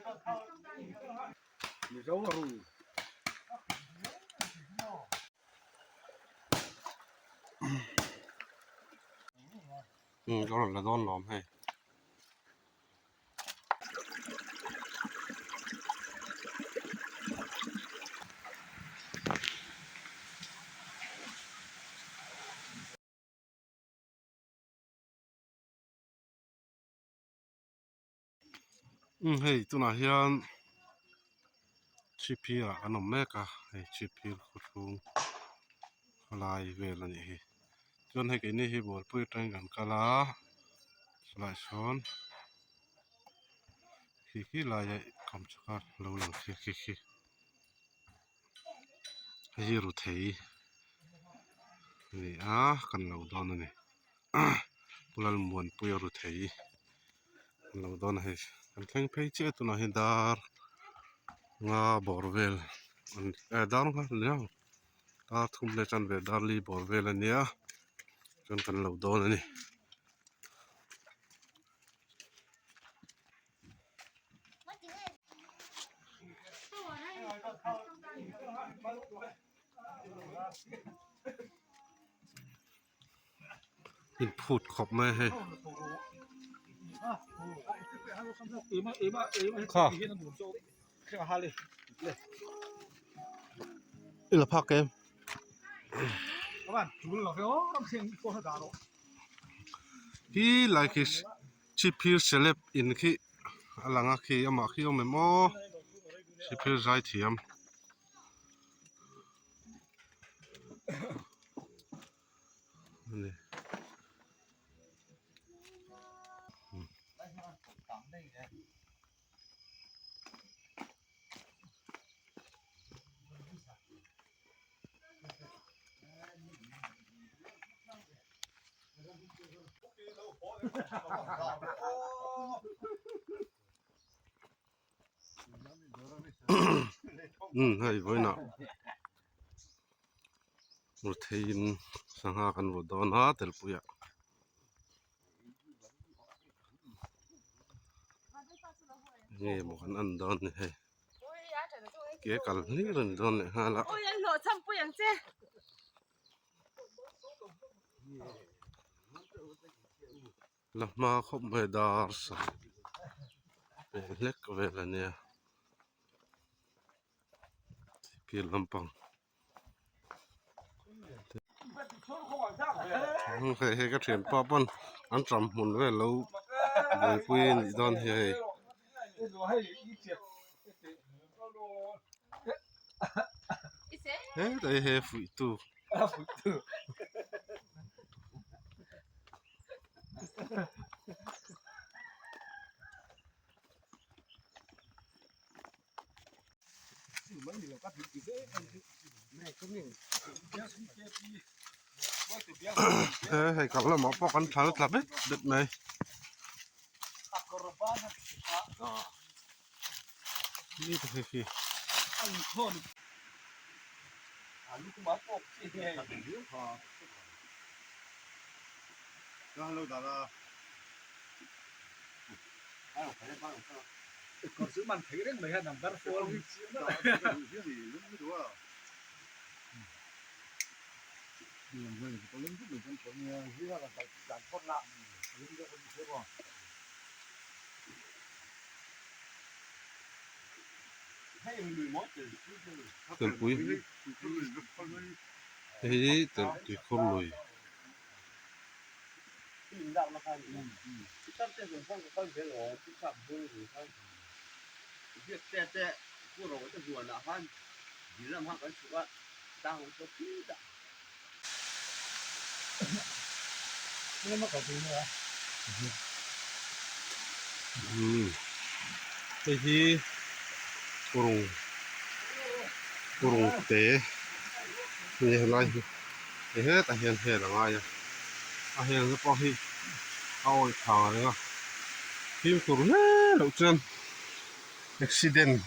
Umm ka rawn la dawn lawm hei. Umm hei tunah hian chhipphir ah kan awm mek a hei chhipphir khaw chhung khawlai vel a nih hi chuan hei keini hi bualpui atangin kan kal a chulaiah sawn khi khi laia kam chhaka lo lang khi khi khi hei hi ruthei a ni a kan lo dawn a ni. Pu Lalmuanpuia ruthei an lo dawn a hei kan thleng phei chiah tunah hian dar nga bawr vel eh dar nga a ni ang dar thum leh chanve dar li bawr vel a nia chuan kan lo dawn a ni. Inphut khawp mai a hei kha i la phak em hi lai khi chhipphir celeb in khi a lang a khi amah khi a awm em aw chhipphir zai thiam. Umm hei vawiinah Rutheiin sangha kan vaw dawn a telpuiah. Nge maw kan en dawn ni hei ke kal hlir a ni dawn leh nghal a. La hma khawp mai dar sa peh hlek vel a nia thil lampang hei hei ka thianpa pawn an ṭam hmun vel lo buaipui a nih dawn hi hei. Hetlai hi fuihtu. He hei kal lamah pawh kan thal tla bet bet mai. Telpui hei hi telpui khur lui. Hei hi kurung kurung te a ni helai hi hei hetah hian hel a ngai a a hel na pawh hi a awih tha reng a fimkhur hle loh chuan accident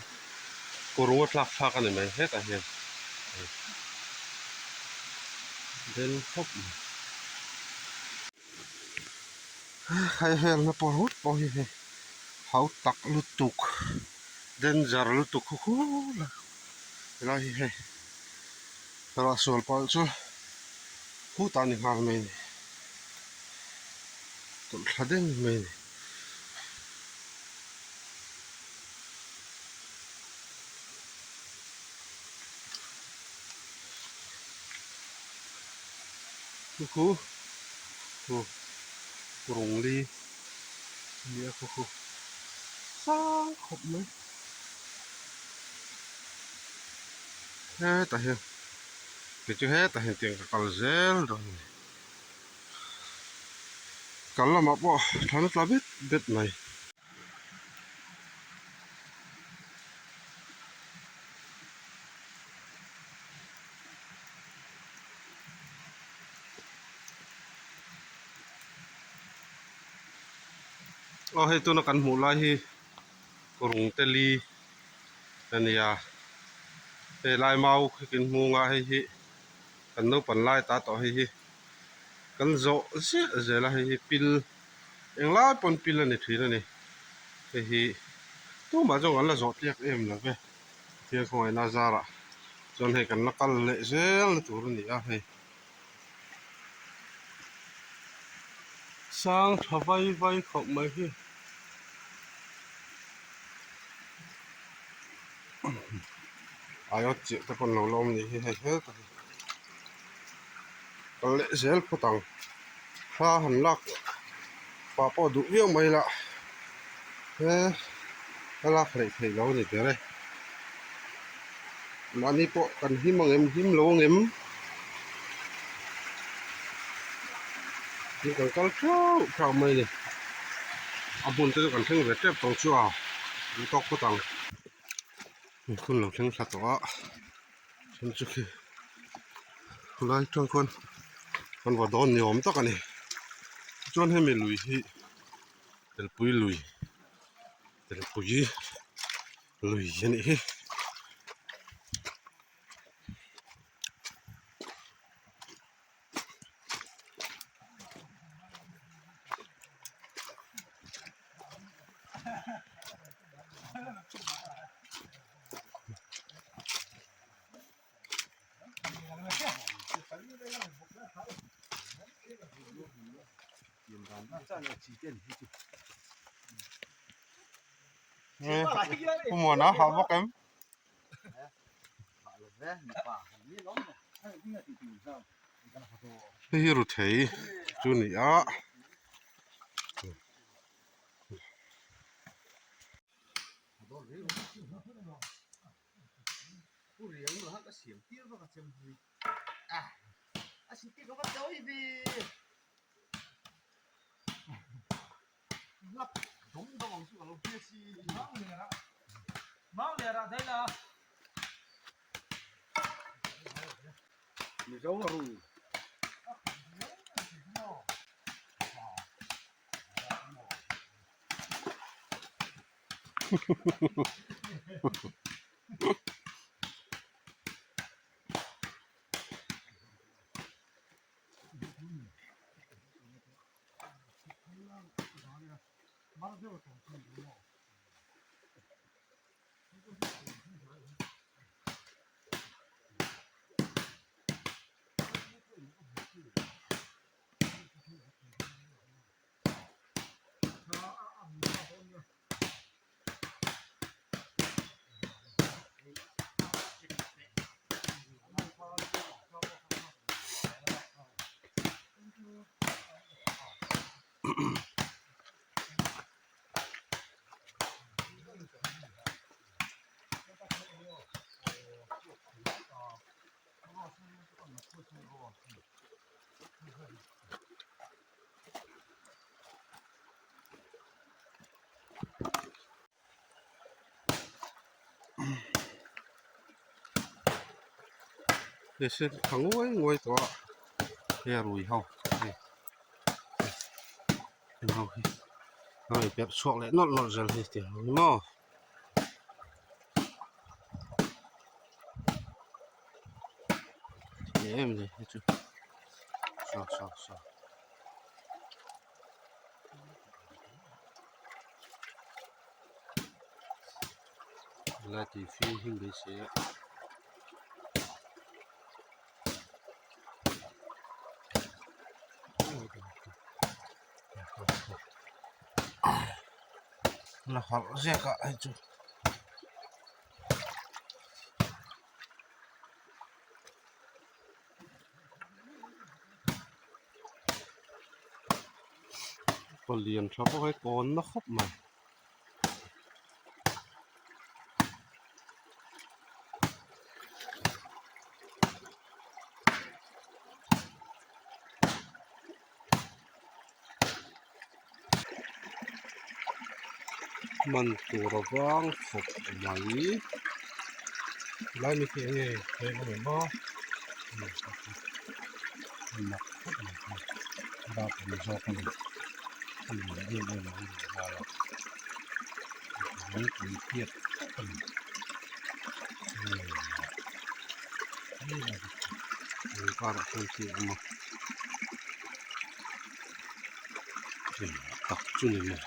kurung a tlak thlak a ni mai hetah hian. Bel khawp mai hei helna pawh ringawt pawh hi hei hau tak lutuk. Danger lutuk khu khu la helai hi hei ruah sual palh chu khutah a ni nghal mai a ni tawlh thla deng mai a ni. Khu khu khu rawng li a ni a khu khu sang khawp mai hetah hian kei chu hetah hian tiang ka kal zel dawn a ni kal lamah pawh thlan a tla bet bet mai. Aw hei tuna kan hmuh lai hi rungte li a ni a hei lai mau khikin hmung a hei hi kan naupan lai ta tawh hei hi kan zawh ziah zel a hei hi pil englai pawn pil a ni thin a ni hei hi tumah zawng an la zawh tliak em lo ve Pathian khawngaihna zarah chuan hei kan la kal leh zel na tur a ni a hei. Sang tha vai vai khawp mai hi. Aiawt chiah te pawn lo la awm nih hi hei hetah hi kal leh zel phawt ang thla han lak pah pawh duh viau mai la he a lak hleih theih lo a ni ber e mahni pawh kan him ang em him lo ang em tin kan kal theuh theuh mai a ni a hmun te chu kan thleng ve tep tawh chu a duh tawk phawt ang hun lo thleng thla tawh a then chu khi khulai atang khuan kan va dawn ni awm tak a ni chuan hemi lui hi telpui lui telpui lui a nih hi. Pu Muana hah bawk em? Hei hi ruthei chu a ni a. Tha nguai nguai tawh a hei a rui ho hei heng ho hi a rawn perh chhuak leh nawlh nawlh zel hi tiang hi maw. Em em ni hei chu saw saw saw. Helai tui fim hi beisei a. La harh ziak a hei chu. Palian tha bawk a kawn na khawp mai. Man tur a vang khawp mai helai mi khi enge eng a ni maw mak khawp mai dap awm zawk a ni a lian em em mai lehnghal a lungpui tiat tak a ni karah chuan thil a awm a. Tak chu ni maw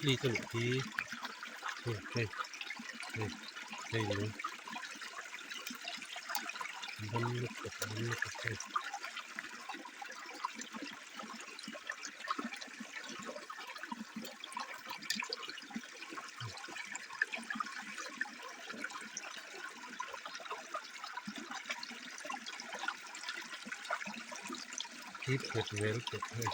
Hei te nih hi hei hei hei hei lung ban lutuk ban lutuk hei. Khi phet vel tawh hei.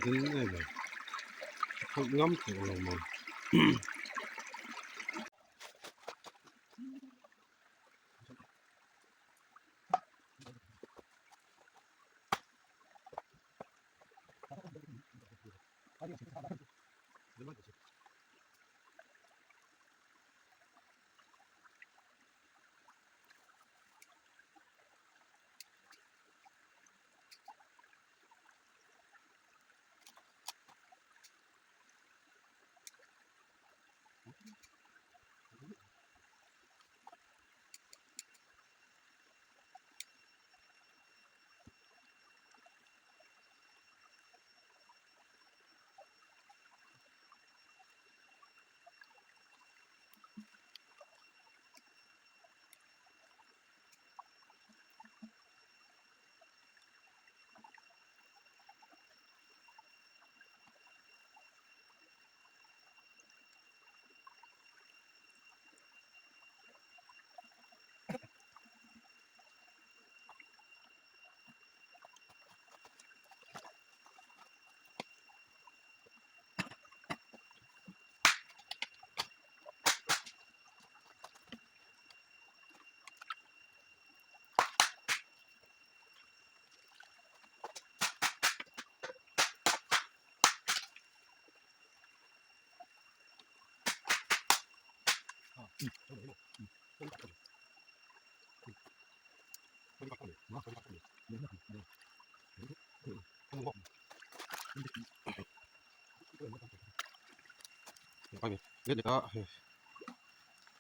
Ding em em khawih ngam tawh lo mai.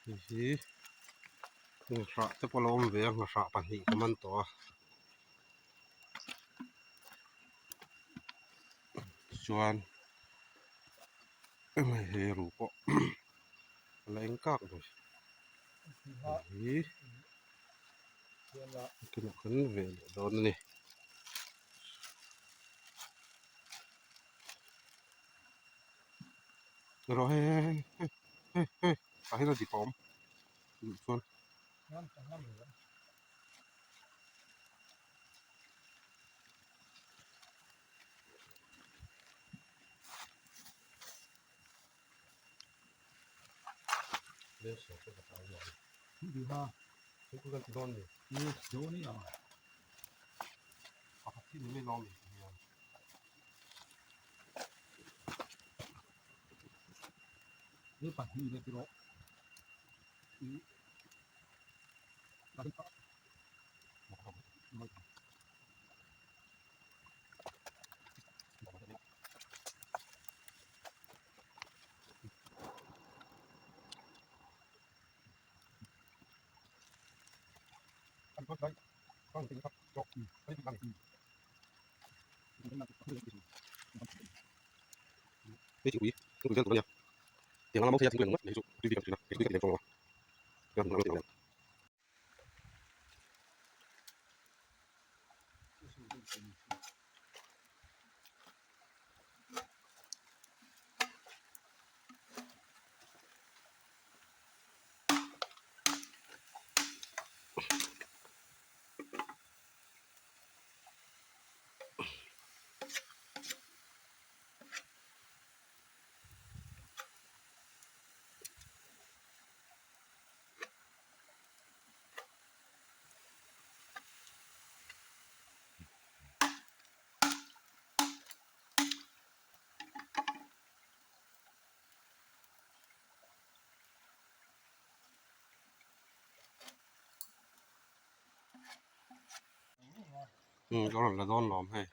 Hei hi nghahrah te pawh a lo awm ve a nghahrah pahnih ka man tawh a tichuan hei ru pawh a la eng kak mai hei hi tunah kan ve leh dawn a ni. Rawh hei hei hei hei hei hei tah hian a dik a awm duh chuan. Umm ka rawn la dawn lawm hei.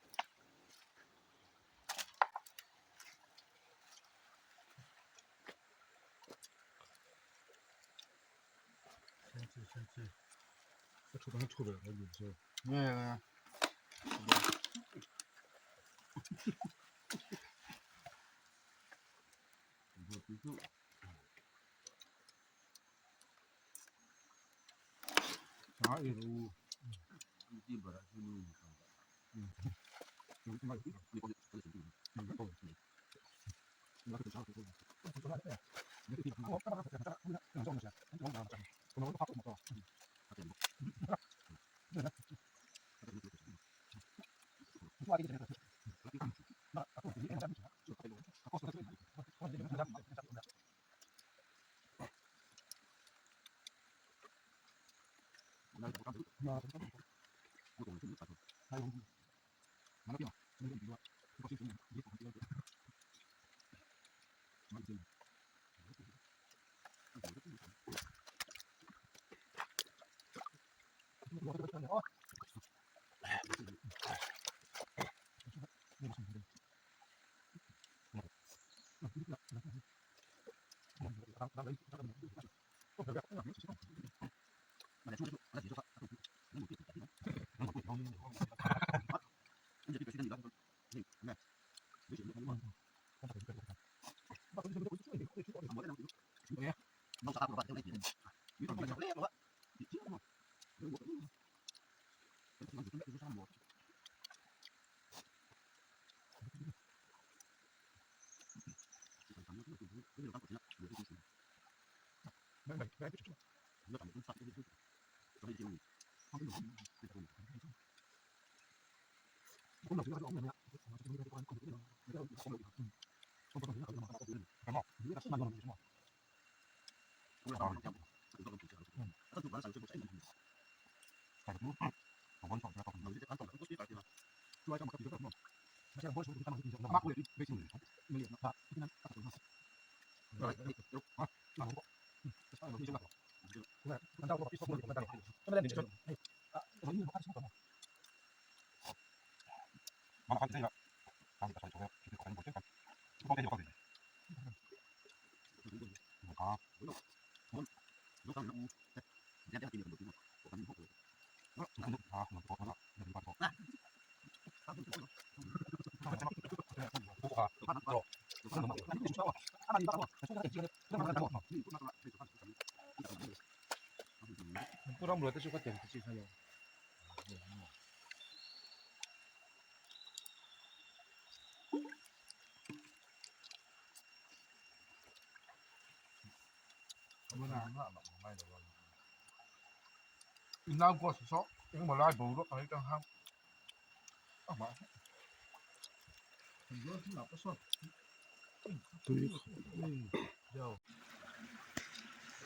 Tui.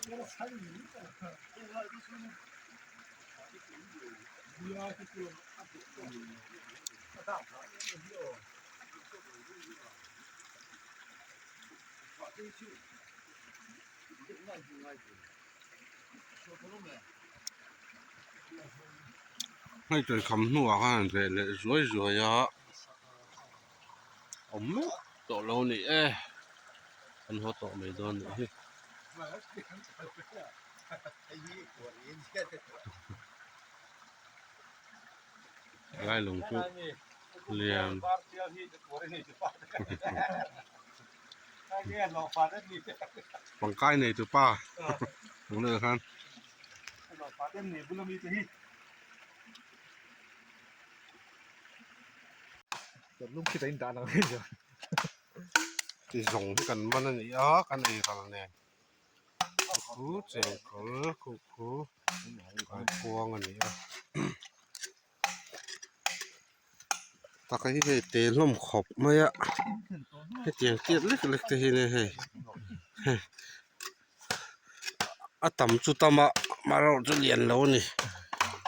Hei tawi kham hnuah khan an reh leh zuai zuai a awm meuh tawh lo a ni e an haw tawh mai dawn a nih hi. Lai lung chu lian pangkai nei tu pa ang deuh khan. Ti zawng hi kan man a ni a kan ei ral nen khu chengkawl khu khu kaikuang a ni a. Taka hi hei te hlawm khawp mai a hetiang tiat lek lek te hi nia hei hei a tam chu tam a amaherawh chu lian lo a ni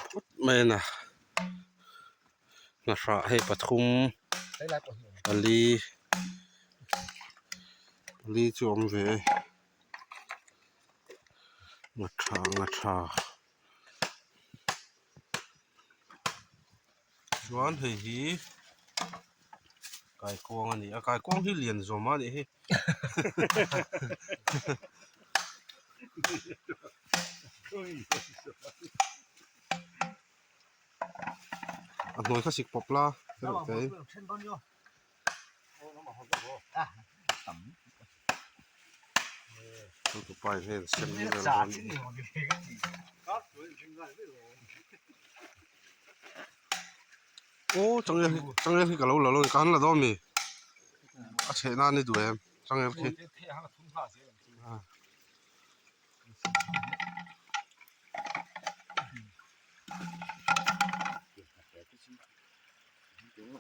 phawt mai a na nghahrah hei pathum pali pali chu a awm ve e nghaṭha nghaṭha. Chuan hei hi kaikuang a ni a kaikuang hi lian zawm a nih hi a hnuai kha sik pawp la Aw changel hi changel hi ka lo la lo a ni ka han la dawn mi a chheh nan i duh em changel khi.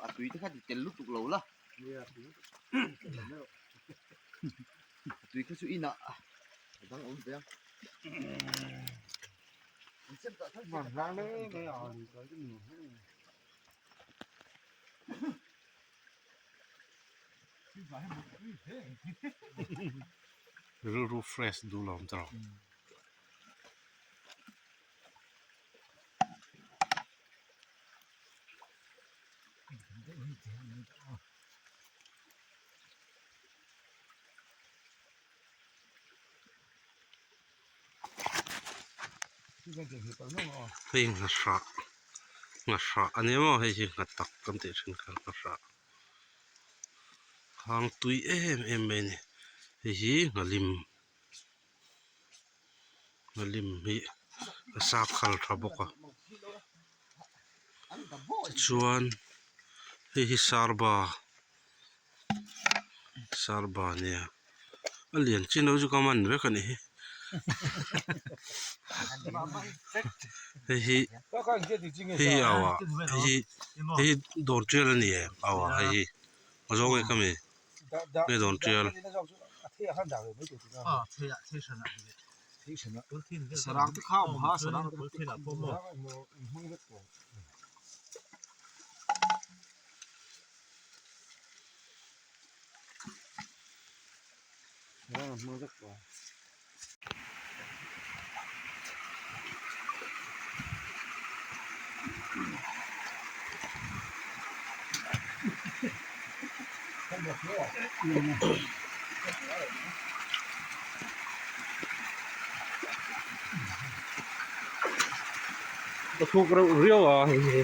A tui te kha ti tel lutuk lo la a tui kha chu inah a dang awm ve ang Rilru fresh duh lo awm ta lo. Hei nghahrah nghahrah a ni maw hei hi nghatak kan tih thin kha nghahrah hang tui em em mai a ni hei hi nghalim nghalim hi a sap khal tha bawk a tichuan hei hi sarba sarba a nia a lian chin ho chu ka man vek a nih hi hei hi hei hi au ah hei hi hei hi dawn tial a ni em au ah hei hi a zawng e ka mi. Nge dawn tial. A thuk reuh riau a hei hi.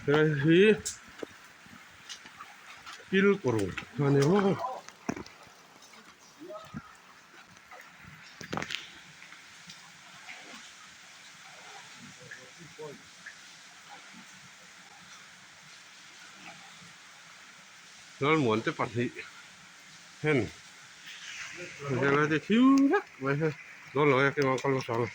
Hei hi pilkawr a ni maw. Lalmuan te pahnih hen helai te thim vek mai hi dawn lo e keimah kal hmasa ang.